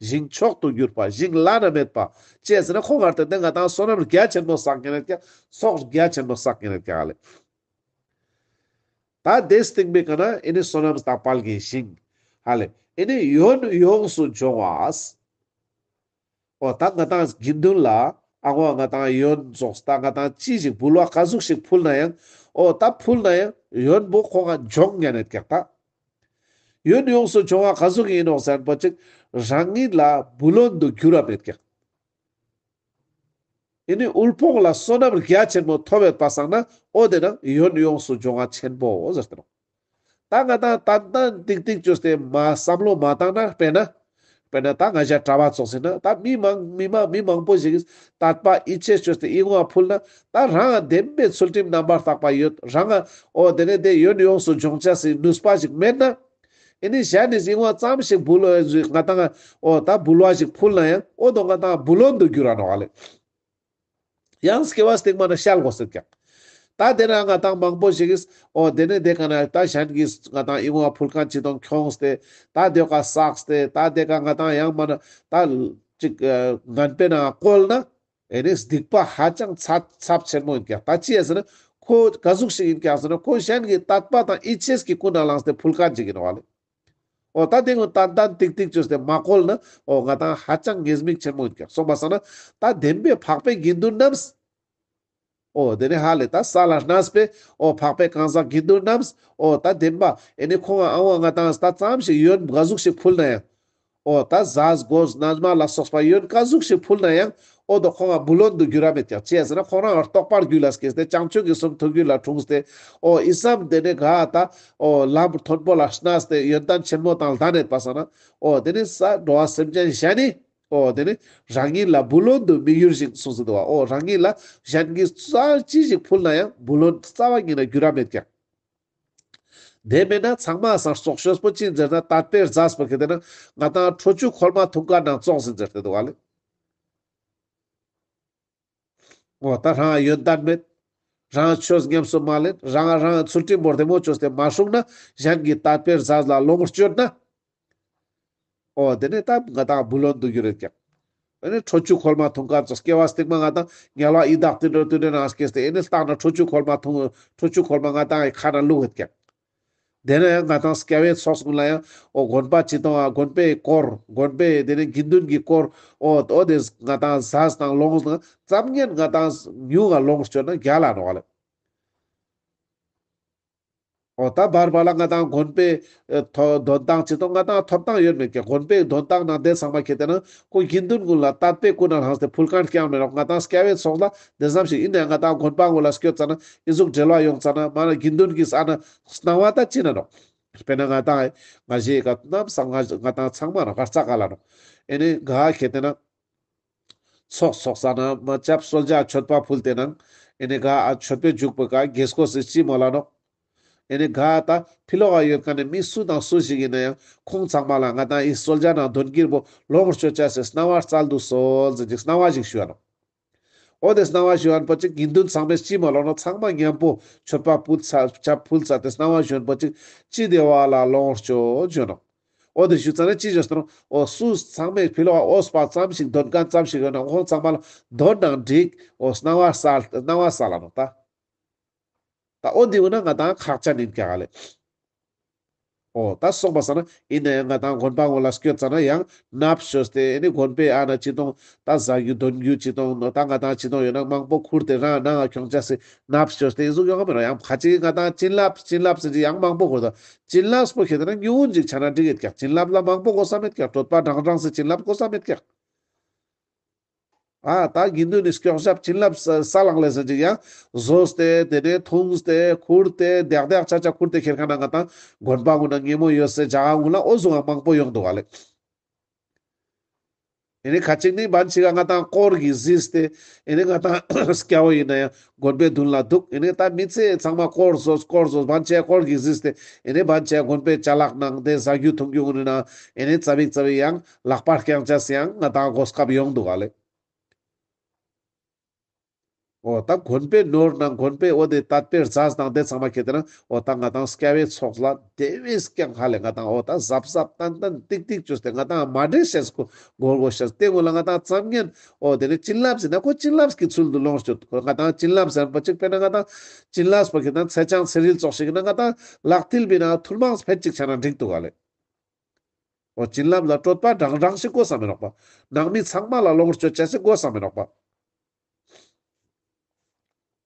ཞིང་མཆོག་ཏུ་གྱུར་པ། ཞིང་བླ་ན་མེད་པ། ཅི་ཟེར་ན་ཁོང་ང་ལྟོས་ཏེ་ང་ཏང་བསོད་ནམས་རྒྱ་ཆེན་མོ་བསགས་ཉན་ཡོད་ཀྱག་སོགས་རྒྱ་ཆེན་མོ་བསགས་ཉན་ཡོད་ཀྱག་ལེ། ད་དེ་སྟིང་པའི་ཀ་ན་ཨེ་ནི་བསོད་ནམས་དང་དཔལ་གྱི་ཞིང་ཧ་ལེ། ཨེ་ནི་ཡོན་ཡོངས་སུ་སྦྱོང་བ། འོ་ད་ང་ཏང་དགེ་འདུན་ལ་ཨ་ང་ང་ཏང་ཡོན་ཙོགས་ད་ང་ཏང་ཅི་ཞིག་འབུལ་བ་ག་ཟུག་ཞིག་ཕུལ་ན་ཡང་འོ་ད་ཕུལ་ན་ཡང་ཡོན་པོ་ཁོང་ང་སྦྱོང་ཉན་ཡོད་ཀྱག་ད། ཡོན་ཡོངས་སུ་སྦྱོང་བ་ག་ཟུག་ཨིན་ནོག་ཟེར་པོ་ཅིག་རང་ཉིད་ལ་བུ་ལོན་དུ་འགྱུར་ར་མེད་ཀྱག་ཨེ་ནི་དབུལ་ཕོངས་ལ་བསོད་ནམས་རྒྱ་ཆེན་མོ་ཐོབ་ཡོད་པ་སང་ན་འོ་དེ་ན་ཡོན་ཡོངས་སུ་སྦྱོང་བ་ཆེན་པོ་ཟེར་ཏེ་ནོག་ད་ང་ཏང་ཏན་ཏན་ཏིག་ཏིག་བཅོས་ཏེ་མ་བསམ་བློ་མ་བཏང་ན་དཔེར་ན་དཔེར་ན་ད་ང་ཞ་གྲྭ་པ་ཙོགས་ཟེར་ན་ད་མི་མང་མི་མང་མི་མང་པོ་ཞིག་གིས་དད་པ་ཡིད་ཆེས་བཅོས་ཏེ་ཨི་ངོ་ཕུལ་ན་ད་རང་བདེན་པའི་ཚུལ་ཁྲིམས་རྣམ་པར་དག་པ་ཡོད་རང་འོ་དེ་ནས་དེ་ཡོན་ཡོངས་སུ་སྦྱོང་ཆ་སི་ནུས་པ་ཞིག་མེད་ན། ཨེ་ནི་གཞན་ནི་ཨི་ངོ་ཙམ་ཞིག་འབུལ་བ་ང་ཏང་འོ་ད་འབུལ་བ་ཞིག་ཕུལ་ན་ཡང་འོ་དོ་ང་ཏང་བུ་ལོན་དུ་འགྱུར་ར་ནོག་ལེ། ཡང་སྐྱེ་བ་སྟིང་མ་ན་བཤལ་དགོས་ཟེར་ཀྱག་ད་དེ་ན་ང་ཏང་མང་པོ་ཞིག་གིས་འོ་དེ་ནས་དེ་ཀ་ན་ད་གཞན་གྱིས་ང་ཏང་ཨི་ངོ་ཕུལ་མཁན་ཅི་དང་ཁྱོངས་ཏེ་ད་དེ་ཀ་བསགས་ཏེ་ད་དེ་ཀ་ང་ཏང་ཡང་མ་ན་ད་ཅིག་ངན་པའི་ནང་བཀོལ་ན་ཨེ་ནི་སྡིག་པ་ཧ་ཅང་ཚབས་ཚབས་ཆེན་མོ་ཨིན་ཀྱག་ད་ཅི་ཡ་ཟེར་ན་ཁོ་ག་ཟུག་ཞིག་ཨིན་ཀྱག་ཟེར་ན་ཁོ་གཞན་གྱི་དད་པ་དང་ཡིད་ཆེས་ཀྱི་ཀུན་ནས་བསླངས་ཏེ་ཕུལ་མཁན་ཅིག་ཨིན་ནོག་ལེ། འོ་ད་དེ་ངོ་ཏན་ཏན་ཏིག་ཏིག་བཅོས་ཏེ་མ་བཀོལ་ན་འོ་ང་ཏང་ཧ་ཅང་ཉེས་དམིགས་ཆེན་མོ་ཨིན་ཀྱག་སོང་པ་སང་ན་ད་བདེན་པའི་འཕགས་པའི་དགེ་འདུན་རྣམས། འོ་དེ་ནས་ཧ་ལེ་ད་ས་ལ་གནས་པའི་འོ་འཕགས་པའི་གང་ཟག་དགེ་འདུན་རྣམས་འོ་ད་བདེན་པ་ཨེ་ནི་ཁོང་ང་ཨ་ང་ང་ཏང་ད་ཙམ་ཞིག་ཡོན་ག་ཟུག་ཞིག་ཕུལ་ན་ཡང་། འོ་ད་ཟས་གོས་རྣམ་པ་ལ་སོགས་པ་ཡོན་ག་ཟུག་ཞིག་ཕུལ་ན་ཡང་འོ་དོ་ཁོང་ང་བུ་ལོན་དུ་འགྱུར་ར་མེད་ཀྱག་ཅི་ཡ་ཟེར་ན་ཁོང་རང་རྟོགས་པ་རྒྱུད་ལ་སྐྱེས་ཏེ་བྱང་ཆུབ་ཀྱི་གསུང་ཐུགས་རྒྱུད་ལ་འཁྲུངས་ཏེ་འོ་ཨི་ཙམ་དེ་ནས་ག་ད་འོ་ལམ་མཐོན་པོ་ལ་གནས་ཏེ་ཡོན་ཏན་ཆེན་མོ་དང་ལྡན་ཡོད་པ་སང་ན་འོ་དེ་ནས་ས་འགྲོ་བ་སེམས་ཅན་གཞན་ནི་འོ་དེ་ནས་རང་ཉིད་ལ་བུ་ལོན་དུ་མི་འགྱུར་ཞིང་གསུངས་སུ་འདུག་བ། འོ་རང་ཉིད་ལ་གཞན་གྱིས་ས་ཅི་ཞིག་ཕུལ་ན་ཡང་བུ་ལོན་རྩ་བ་ཉིད་ནས་འགྱུར་ར་མེད་ཀྱག་དེ་མེད་ན་ཚང་མ་སང་རྩོག་ཤོས་པོ་ཅི་ཟེར་ན་དད་པའི་རྫས་པོ་ཁེ་ཏེ་ན་ང་ཏང་ཁྲོ་ཆུ་ཁོལ་མ་འཐུང་མཁན་ནང་ཙོགས་ཟིན་ཟེར་ཏེ་འདུག་བ་ལེ། འོ་ད་རང་ཡོན་ཏན་མེད། རང་ཆོས་ཉམས་སུ་མ་ལེན། རང་རང་ཚུལ་ཁྲིམས་པོ་བདེ་མོ་བཅོས་ཏེ་མ་སྲུང་ན་གཞན་གྱི་དད་པའི་རྫས་ལ་ལོངས་སྤྱོད་ན། འོ་དེ་ནས་ད་ང་ཏང་བུ་ལོན་དུ་འགྱུར་ཡོད་ཀྱག་དེ་ནས་ཁྲོ་ཆུ་ཁོལ་མ་འཐུང་མཁན་ཙོགས་སྐྱེ་བ་སྟིང་མ་ང་ཏང་དམྱལ་བ་ཡི་དྭགས་དུད་འགྲོ་དུད་འགྲོའི་ནང་སྐྱེས་ཏེ་ཨེ་ནི་ལྟག་ན་ཁྲོ་ཆུ་ཁོལ་མ་འཐུང་ཁྲོ་ཆུ་ཁོལ་མ་ང་ཏང་ཨི་ཁ་ན་བླུགས་ཡོད་ཀྱག་དེ་ན་ཡང་ང་ཏང་སྐྱེ་བའི་ཚོགས་ཀུན་ལ་ཡང་འོ་དགོན་པ་ཅི་དང་ཨ་དགོན་པའི་སྐོར་དགོན་པའི་དེ་ནས་དགེ་འདུན་གྱི་སྐོར་འོ་འོ་དེ་ང་ཏང་ཟས་དང་ལོངས་དང་ཙམ་ཉན་ང་ཏང་ཉུང་ང་ལོངས་སྤྱོད་ན་རྒྱལ་ལ་ནོག་ལེ། འོ་ད་བར་བར་ལ་ང་ཏང་དགོན་པའི་ཨེ་ཐོ་དོན་ཐང་ཅི་དང་ང་ཏང་ཐོབ་ཐང་ཡོད་མེད་ཀྱག་དགོན་པའི་དོན་ཐང་ནང་དེ་ཚང་མ་ཁེ་ཏེ་ན་ཁོ་དགེ་འདུན་ཀུན་ལ་དད་པའི་ཀུན་ནས་བསླངས་ཏེ་ཕུལ་མཁན་རྐྱང་མེད་ནོག་ང་ཏང་སྐྱེ་བའི་ཚོགས་ལ་དེ་ཙམ་ཞིག་ཨིན་ན་ཡང་ང་ཏང་དགོན་པ་ངོ་ལ་སྐྱོད་ཙ་ན་ཨི་ཟུག་འབྲེལ་བ་ཡོང་ཙ་ན་མ་ན་དགེ་འདུན་གྱིས་ཨ་ན་གནང་བ་ད་ཅི་ན་ནོག་དཔེར་ན་ང་ཏང་ང་ཞེས་ཀ་ནམ་སང་ང་ང་ཏང་ཚང་མ་ན་གར་ཙ་ག་ལ་ནོག་ཨེ་ནི་ག་ཁེ་ཏེ་ན། ཚོགས་ཚོགས་ས་ན་མ་ཅབ་གསོལ་ཇ་མཆོད་པ་ཕུལ་ཏེ་ནང་ཨེ་ནི་ག་ཨ་མཆོད་པའི་མཇུག་པོ་ཀ་དགེ་སྐོས་སི་ཅི་མོལ་ལ་ནོག་ཨེ་ནི་ག་ད་ཕི་ལོག་ག་ཡོད་མཁན་ནི་མི་སུ་དང་སུ་ཞིག་ཡིན་ན་ཡང་ཁོང་ཚང་མ་ལ་ང་ཏང་ཨི་གསོལ་ཇ་ནང་དོན་གྱིར་པོ་ལོངས་སྤྱོད་ཅེས་སི་གནང་བ་སྩལ་དུ་གསོལ་ཟེར་ཅིག་གནང་བ་ཞིག་ཞུ་ཡ་ནོག་འོ་དེ་གནང་བ་ཞུ་ཡ་ནོག་པོ་ཅིག་དགེ་འདུན་ཚང་མས་ཅི་མོལ་ལ་ནོག་ཚང་མ་མཉམ་པོ་མཆོད་པ་ཕུལ་ཚར་ཆབ་ཕུལ་ཚར་ཏེ་གནང་བ་ཞུ་ཡ་ནོག་པོ་ཅིག་ཅི་བདེ་བ་ལ་ལོངས་སྤྱོད་ཞུ་ཡ་ནོག་འོ་དེ་ཞུ་ཙ་ན་ཅི་ཞུ་ཙ་ན་འོ་སུ་ཚང་མས་ཕི་ལོག་འོས་པ་ཙམ་ཞིག་འདོན་མཁན་ཙམ་ཞིག་ཡོད་ན་ཁོང་ཚང་མ་ལ་འདོན་ནང་འགྲིག་འོ་གནང་བ་སྩལ་གནང་བ་སྩལ་ལ་ནོག་ད། ད་འོ་དེ་བོ་ན་ང་ཏང་ཁག་ཅན་ཡིན་ཀྱག་ལེ། འོ་ད་སོང་པ་ས་ན་ཡིན་ན་ཡང་ང་ཏང་དགོན་པ་ངོ་ལ་སྐྱོད་ཙ་ན་ཡང་ནབ་ཞོས་ཏེ་ཨེ་ནི་དགོན་པའི་ཨ་ན་ཅི་དང་ད་ཟ་རྒྱུ་འདོན་རྒྱུ་ཅི་དང་ད་ང་ཏང་ཅི་དང་ཡོད་ན་མང་པོ་ཁུར་ཏེ་རང་ནང་ང་ཁྱོང་ཅེས་སི་ནབ་ཞོས་ཏེ་ཨི་ཟུག་ཡོང་ང་མེད་ནོག་ཡང་ཁ་ཅིག་ང་ཏང་བྱིན་རླབས་བྱིན་རླབས་ཟེར་ཅིག་ཡང་མང་པོ་དགོས་ད། བྱིན་རླབས་པོ་ཁེ་ཏེ་ན་ཉུང་ངུན་ཅིག་ཆ་ན་འགྲིག་ཡོད་ཀྱག་བྱིན་རླབས་ལ་མང་པོ་དགོས་ས་མེད་ཀྱག་གྲོད་པ་འགྲང་འགྲང་སི་བྱིན་རླབས་དགོས་ས་མེད་ཀྱག་ཨ་ད་དགེ་འདུན་ནི་སྐྱོག་ཞབས་བྱིན་རླབས་ས་ས་ལང་ལེ་ཟེར་ཅིག་ཡང་བཟོས་ཏེ་དེ་ནས་འཐུངས་ཏེ་ཁུར་ཏེ་དེག་དེག་ཆ་ཆ་ཁུར་ཏེ་ཁྱེར་ཁན་ན་ང་ཏང་དགོན་པ་གུན་ན་ཉེ་མོ་ཡོད་སའི་ཇ་ག་གུན་ལ་འོ་ཟུག་མང་པོ་ཡོང་འདུག་ག་ལེ། ཨེ་ནི་ཁ་ཅིག་ནི་བན་ཅིག་ག་ང་ཏང་དཀོར་གྱིས་གཟིགས་ཏེ་ཨེ་ནི་ང་ཏང་སྐྱ་བོ་ཡིན་ན་ཡང་དགོན་པའི་མདུན་ལ་འདུག་ཨེ་ནི་ད་མི་ཚེ་ཚང་མ་དཀོར་བཟོས་དཀོར་བཟོས་བན་ཅིག་དཀོར་གྱིས་གཟིགས་ཏེ་ཨེ་ནི་བན་ཅིག་དགོན་པའི་ཅ་ལག་ནང་དེ་ཟ་རྒྱུ་འཐུང་རྒྱུ་གུན་ནི་ནང་ཨེ་ནི་ཙ་པིག་ཙ་པིག་ཡང་ལག་པ་རྐྱང་ཅེས་ཡང་ང་ཏང་གོ་སྐབས་ཡོང་འདུག་ག་ལེ། འོ་ད་དགོན་པའི་ནོར་ནང་དགོན་པའི་འོ་དེ་དད་པའི་རྫས་དང་དེ་ཚང་མ་ཁྱེར་ཏེ་ན་འོ་ད་ང་ཏང་སྐྱ་བོའི་ཚོགས་ལ་དེ་བས་ཀྱང་ཧ་ལས་ང་ཏང་འོ་ད་གཟབ་གཟབ་ཏན་ཏན་ཏིག་ཏིག་བཅོས་ཏེ་ང་ཏང་མ་འདྲེས་ཤེས་ཁོ་གོ་དགོས་ཤེས་དེ་གུན་ལ་ང་ཏང་ཙམ་ཉན་འོ་དེ་ནི་བྱིན་རླབས་ཟེར་ན་ཁོ་བྱིན་རླབས་ཀྱི་ཚུལ་དུ་ལོངས་སྤྱོད་ཁོ་ང་ཏང་བྱིན་རླབས་ཟེར་པ་ཅིག་དཔེར་ན་ང་ཏང་བྱིན་རླབས་པ་ཁྱེར་ཏེ་ན་ཚེས་བྱང་ཚེ་རིལ་ཙོགས་ཤིག་ན་ང་ཏང་ལག་མཐིལ་བི་ན་ཐུར་མང་ཕེད་ཅིག་ཆ་ན་འགྲིག་འདུག་ག་ལེ། འོ་བྱིན་རླབས་ལ་སྤྲོད་པ་རང་རང་ཞིག་དགོས་ས་མི་ནོག་པ། ནང་མི་ཚང་མ་ལ་ལོངས་སྤྱོད་ཅེས་ཞིག་དགོས་ས་མི་ནོག་པ།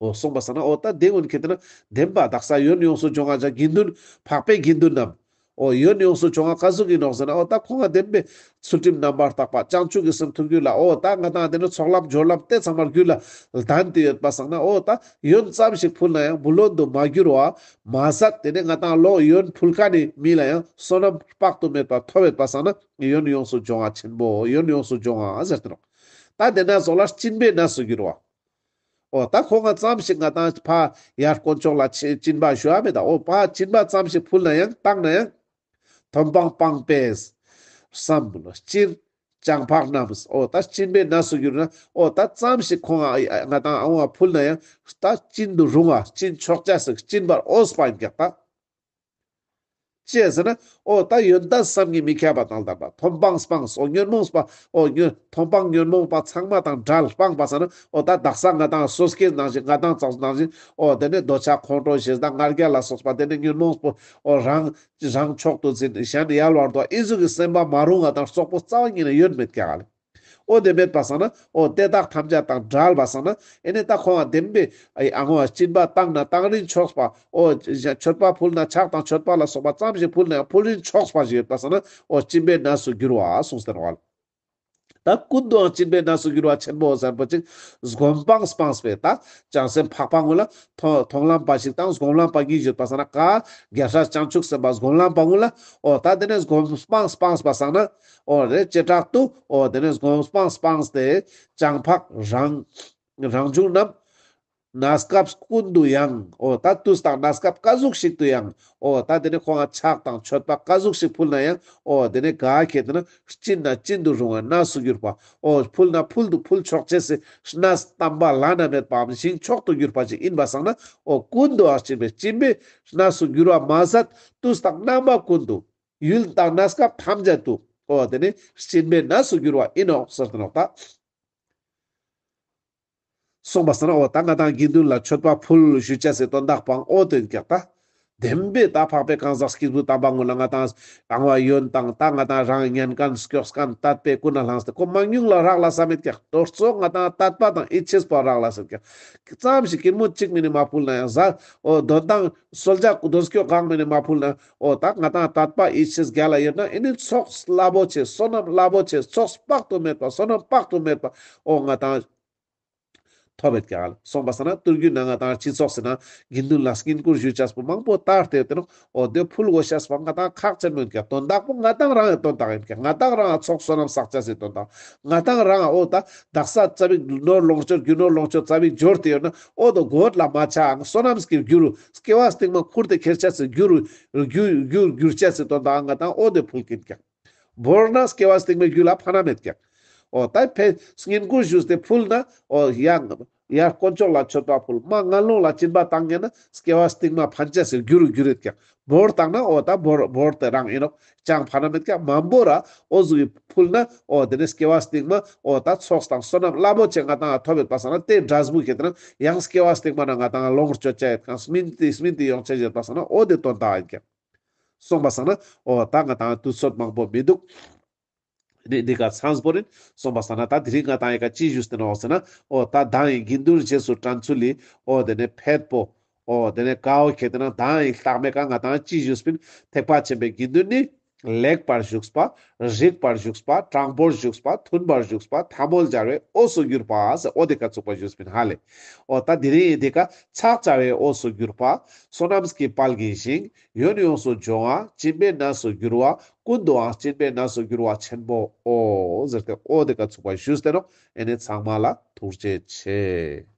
འོ་གསུངས་པ་སང་ན་འོ་ད་དེ་གུན་ཁྱེར་ཏེ་ན་བདེན་པ་དག་ས་ཡོན་ཡོངས་སུ་སྦྱོང་བ་ཅ་དགེ་འདུན་འཕགས་པའི་དགེ་འདུན་རྣམས། འོ་ཡོན་ཡོངས་སུ་སྦྱོང་བ་ག་ཟུག་ཡིན་ནོག་ཟེར་ན་འོ་ད་ཁོང་ང་བདེན་པའི་ཚུལ་ཁྲིམས་རྣམ་པར་དག་པ་བྱང་ཆུབ་ཀྱི་སེམས་ཐུགས་རྒྱུད་ལ་འོ་ད་ང་ཏང་དེ་ནི་ཚོགས་ལམ་སྦྱོར་ལམ་དེ་ཚང་མར་རྒྱུད་ལ་ལྡན་ཏེ་ཡོད་པ་སང་ན་འོ་ད་ཡོན་ཙམ་ཞིག་ཕུལ་ན་ཡང་བུ་ལོན་དུ་མ་གྱུར་བ་མ་ཟད་དེ་ནི་ང་ཏང་ལོ་ཡོན་ཕུལ་མཁན་ནི་མི་ལ་ཡང་བསོད་ནམས་དཔག་ཏུ་མེད་པ་ཐོབ་ཡོད་པ་སང་ན་ཡོན་ཡོངས་སུ་སྦྱོང་བ་ཆེན་པོ་ཡོན་ཡོངས་སུ་སྦྱོང་བ་ཟེར་ཏེ་ནོག་ད་དེ་ན་ཚོགས་ལ་སྦྱིན་པའི་གནས་སུ་གྱུར་བ། འོ་ད་ཁོང་ང་ཙམ་ཞིག་ང་ཏང་ཕ་ཡར་དཀོན་མཆོག་ལ་སྦྱིན་པ་ཞུ་བ་མེད་ད། འོ་ཕ་སྦྱིན་པ་ཙམ་ཞིག་ཕུལ་ན་ཡང་བཏང་ན་ཡང་མཐོང་སྤང་སྤངས་པས་སམ་སྤྱིར་བྱང་འཕགས་རྣམས། འོ་ད་སྦྱིན་པའི་གནས་སུ་གྱུར་ན་འོ་ད་ཙམ་ཞིག་ཁོང་ང་ང་ཏང་ཨ་བ་ཕུལ་ན་ཡང་ད་སྦྱིན་དུ་རུང་བ་སྦྱིན་ཆོག་ཅེས་སི་སྦྱིན་པར་འོས་པ་ཡིན་ཀྱག་ད། ཅི་ཟེར་ན། འོ་ད་ཡོན་ཏན་བསམ་གྱིས་མི་ཁྱབ་པ་དང་ལྡན་པ། མཐོང་སྤང་སྤངས། འོ་ཉོན་མོངས་པ། འོ་ཉོན་མཐོང་སྤང་ཉོན་མོངས་པ་ཚང་མ་དང་བྲལ་སྤངས་པ་ཟེར་ན། འོ་ད་དག་ས་ང་ཏང་སོ་སྐྱེ་ནང་བཞིན་ང་ཏང་ཙོགས་ནང་བཞིན། འོ་དེ་ནས་འདོད་ཆགས་ཁོང་ཁྲོ་ཞེ་སྡང་ང་རྒྱལ་ལ་སོགས་པ་དེ་ནས་ཉོན་མོངས་པོ། འོ་རང་རང་མཆོག་ཏུ་འཛིན་གཞན་ཡལ་བར་འདུ་བ་ཨི་ཟུག་གི་སེམས་པ་མ་རུང་བ་དང་རྩོག་པོ་རྩ་བ་ཉིད་ནས་ཡོད་མེད་ཀྱག་ལེ། འོ་དེ་མེད་པ་སང་ན། འོ་དེ་དག་ཐམས་ཅད་དང་བྲལ་བ་སང་ན། ཨེ་ནི་ད་ཁོང་ང་བདེན་པའི་ཨ་ངོ་བ་སྦྱིན་པ་བཏང་ན་བཏང་རིན་ཆོག་པ། འོ་མཆོད་པ་ཕུལ་ན་ཕྱག་དང་མཆོད་པ་ལ་སོགས་པ་ཙམ་ཞིག་ཕུལ་ན་ཡང་ཕུལ་རིན་ཆོག་པ་ཞིག་ཡོད་པ་སང་ན། འོ་སྦྱིན་པའི་གནས་སུ་གྱུར་བ་གསུངས་ཏེ་ནོག་ལེ། ད་ཀུན་ཏུའང་སྦྱིན་པའི་གནས་སུ་གྱུར་བ་ཆེན་པོ་ཟེར་པོ་ཅིག་སྒོམ་སྤང་སྤངས་པས་ད་བྱང་སེམས་འཕགས་པ་གུན་ལ་མཐོང་མཐོང་ལམ་པ་ཞིག་དང་སྒོམ་ལམ་པ་གཉིས་ཡོད་པ་སང་ན། ག་རྒྱལ་སྲས་བྱང་ཆུབ་སེམས་དཔའ་སྒོམ་ལམ་པ་གུན་ལ། འོ་ད་དེ་ནས་སྒོམ་སྤང་སྤངས་པ་སང་ན། འོ་རེ་བྱེ་བྲག་ཏུ། འོ་དེ་ནས་སྒོམ་སྤང་སྤངས་ཏེ་བྱང་འཕགས་རང་རང་བྱུང་རྣམས། གནས་སྐབས་ཀུན་ཏུ་ཡང་། འོ་ད་དུས་དང་གནས་སྐབས་ག་ཟུག་ཞིག་ཏུ་ཡང་། འོ་ད་དེ་ནས་ཁོང་ང་ཕྱག་དང་མཆོད་པ་ག་ཟུག་ཞིག་ཕུལ་ན་ཡང་། འོ་དེ་ནས་ག་ཁྱེར་ཏེ་ན་སྦྱིན་ན་སྦྱིན་དུ་རུང་བའི་གནས་སུ་གྱུར་པ། འོ་ཕུལ་ན་ཕུལ་དུ་ཕུལ་ཆོག་ཅེས་སི་གནས་དམ་པ་བླ་ན་མེད་པའམ་ཞིང་མཆོག་ཏུ་གྱུར་པ་ཞིག་ཡིན་པ་སང་ན། འོ་ཀུན་ཏུའང་སྦྱིན་པའི་སྦྱིན་པའི་གནས་སུ་གྱུར་བ་མ་ཟད་དུས་དང་རྣམ་པ་ཀུན་ཏུ་ཡུལ་དང་གནས་སྐབས་ཐམས་ཅད་དུ། འོ་དེ་ནི་སྦྱིན་པའི་གནས་སུ་གྱུར་བ་ཡིན་ནོག་ཟེར་ཏེ་ནོག་ད། གསུངས་པ་སང་ན། འོ་ད་ང་ཏང་དགེ་འདུན་ལ་མཆོད་པ་ཕུལ་ཞུ་ཅེས་སི་དོན་དག་པོའང་འོ་དོ་ཡིན་ཀྱག་ད། བདེན་པའི་ད་འཕགས་པའི་གང་ཟག་སྐྱེས་བུ་དམ་པ་གུན་ལ་ང་ཏང་ཨ་ངོ་བ་ཡོན་དང་ད་ང་ཏང་རང་ཉན་མཁན་སྐྱོགས་མཁན་དད་པའི་ཀུན་ནས་བསླངས་ཏེ་ཁོ་མང་ཉུང་ལ་རག་ལས་ས་མེད་ཀྱག། དོ་ཙོགས་ང་ཏང་དད་པ་དང་ཡིད་ཆེས་པོ་རག་ལས་ས་མེད་ཀྱག། ཙམ་ཞིག་ཀིར་མུད་ཅིག་མ་ནེ་མ་ཕུལ་ན་ཡང་ཟ། འོ་དོན་དང་གསོལ་ཇ་དོན་སྐྱོ་གང་མ་ནེ་མ་ཕུལ་ན་ཡང་། འོ་ད་ང་ཏང་དད་པ་ཡིད་ཆེས་རྒྱལ་ལ་ཡོད་ན་ཨེ་ནི་ཚོགས་རླབས་པོ་ཆེ་བསོད་ནམས་རླབས་པོ་ཆེ་ཚོགས་དཔག་ཏུ་མེད་པ་བསོད་ནམས་དཔག་ཏུ་མེད་པ་འོ་ང་ཏང་ཐོབ་ཡོད་ཀྱག་ལེ། གསུངས་པ་སང་ན་ཏུར་གུ་ན་ང་ཏང་སྤྱི་ཚོགས་སི་ན་དགེ་འདུན་ལ་བསྙེན་བཀུར་ཞུ་ཅེས་པོ་མང་པོ་དར་ཏེ་ཡོད་དེ་ནོག། འོ་དེ་ཕུལ་དགོས་ཤེས་པོ་ང་ཏང་ཁག་ཆེན་མོ་ཡིན་ཀྱག། དོན་དག་པོ་ང་ཏང་རང་ཡང་དོན་དག་ཡིན་ཀྱག། ང་ཏང་རང་ཚོགས་བསོད་ནམས་བསགས་ཅེས་སི་དོན་དག། ང་ཏང་རང་འོ་ད་དག་ས་ཙ་པིག་ནོར་ལོངས་སྤྱོད་རྒྱུ་ནོར་ལོངས་སྤྱོད་ཙ་པིག་འབྱོར་ཏེ་ཡོད་ན་འོ་དོ་གོད་ལ་མ་ཆའང་བསོད་ནམས་ཀྱི་རྒྱུ་རུ་སྐྱེ་བ་སྟིང་མ་ཁུར་ཏེ་ཁྱེར་ཅེས་སི་རྒྱུ་རུ་རྒྱུ་རྒྱུ་འགྱུར་ཅེས་སི་དོན་དག་ང་ཏང་འོ་དེ་ཕུལ་གྱིན་ཀྱག། བོར་ན་སྐྱེ་བ་སྟིང་མའི་རྒྱུ་ལ་ཕན་ན་མེད་ཀྱག། འོ་ད་ཕེ་བསྙེན་བཀུར་ཞུས་ཏེ་ཕུལ་ན་འོ་ཡང་ཡར་དཀོན་མཆོག་ལ་མཆོད་པ་ཕུལ། མ་ངན་སློང་ལ་སྦྱིན་པ་བཏང་ཉན་ན་སྐྱེ་བ་སྟིང་མ་ཕན་ཅེས་སི་རྒྱུ་རུ་འགྱུར་ཡོད་ཀྱག། བོར་བཏང་ན་འོ་ད་བོར་བོར་ཏེ་རང་ཡིན་ནོག། ཅང་ཕན་ན་མེད་ཀྱག། མ་བོར་ར་འོ་ཟུག་གི་ཕུལ་ན་འོ་དེ་ནས་སྐྱེ་བ་སྟིང་མ་འོ་ད་ཚོགས་དང་བསོད་ནམས་རླབས་པོ་ཆེ་ང་ཏང་ཐོབ་ཡོད་པ་སང་ན་དེ་འབྲས་བུ་ཁྱེར་ཏེ་ན་ཡང་སྐྱེ་བ་སྟིང་མ་ན་ང་ཏང་ལོངས་སྤྱོད་ཅེས་ཡོད་ཁན་སྨིན་ཏེ་སྨིན་ཏེ་ཡོང་ཅེས་ཡོད་པ་སང་ན་འོ་དེ་དོན་དག་ཡིན་ཀྱག། གསུངས་པ་སང་ན་འོ་ད་ང་ཏང་དུས་ཚོད་མང་པོ་མི་འདུག། ནི་འདི་ག་ཚང་པོ་རིན་གསུངས་པ་སང་ན་ད་དེ་རིང་ང་ཏང་ཡི་ག་ཅི་ཞུས་ཏེ་ནོག་ཟེར་ན་འོ་ད་མདང་ཡི་དགེ་འདུན་རྗེས་སུ་དྲན་ཚུལ་ལི་འོ་དེ་ནས་ཕེད་པོ་འོ་དེ་ནས་ཀ་བོ་ཁྱེར་ཏེ་ན་མདང་ཡི་ལྟག་མའི་ཀ་ང་ཏང་ཅི་ཞུས་པིན། ཐེག་པ་ཆེན་པོའི་དགེ་འདུན་ནི་ ལེགས་པར་ཞུགས་པ། རིགས་པར་ཞུགས་པ། དྲང་པོར་ཞུགས་པ། མཐུན་པར་ཞུགས་པ། ཐལ་མོ་སྦྱར་བའི་འོས་སུ་གྱུར་པ་ཟེར་འོ་དེ་ཀ་ཚུགས་པ་ཞུས་པིན་ཧ་ལེ། འོ་ད་དེ་རིང་འི་དེ་ཀ་ཕྱག་བྱ་བའི་འོས་སུ་གྱུར་པ། བསོད་ནམས་ཀྱི་དཔལ་གྱིས་ཞིང་། ཡོན་ཡོངས་སུ་སྦྱོང་བ། སྦྱིན་པའི་གནས་སུ་གྱུར་པ། ཀུན་ཏུའང་སྦྱིན་པའི་གནས་སུ་གྱུར་པ་ཆེན་པོའོ་ཟེར་ཏེ་འོ་དེ་ཀ་ཚུགས་པ་ཞུས་ཏེ་ནོག་ཨེ་ནེ་ཚང་མ་ལ་ཐུགས་རྗེ་ཆེ།